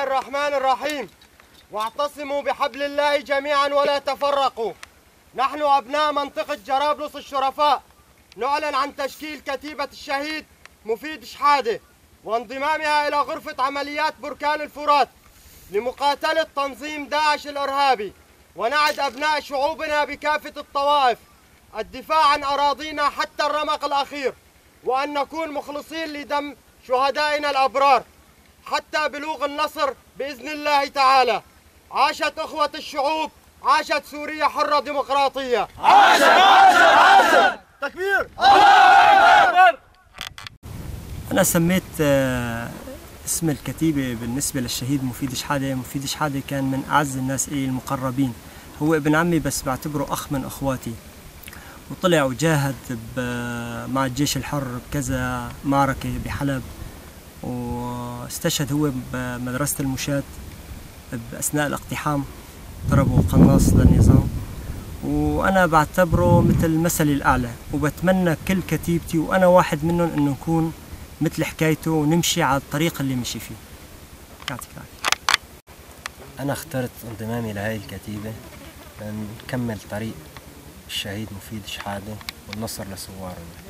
الرحمن الرحيم. واعتصموا بحبل الله جميعا ولا تفرقوا. نحن أبناء منطقة جرابلس الشرفاء نعلن عن تشكيل كتيبة الشهيد مفيد شحادة وانضمامها إلى غرفة عمليات بركان الفرات لمقاتلة تنظيم داعش الإرهابي، ونعد أبناء شعوبنا بكافة الطوائف الدفاع عن أراضينا حتى الرمق الأخير، وأن نكون مخلصين لدم شهدائنا الأبرار حتى بلوغ النصر بإذن الله تعالى. عاشت أخوة الشعوب، عاشت سوريا حرة ديمقراطية. عاشت عاشت عاشت. تكبير. الله أكبر. أنا سميت اسم الكتيبة بالنسبة للشهيد مفيد شحادة. مفيد شحادة كان من أعز الناس إلي المقربين، هو ابن عمي بس بعتبره أخ من أخواتي، وطلع وجاهد مع الجيش الحر بكذا معركة بحلب، واستشهد هو بمدرسة المشاة بأثناء الاقتحام، ضربوا قناص للنظام. وأنا بعتبره مثل مثلي الأعلى، وبتمنى كل كتيبتي وأنا واحد منهم إنه نكون مثل حكايته ونمشي على الطريق اللي مشي فيه. يعطيك العافية. أنا اخترت انضمامي لهي الكتيبة لنكمل طريق الشهيد مفيد شحادة والنصر لثوارنا.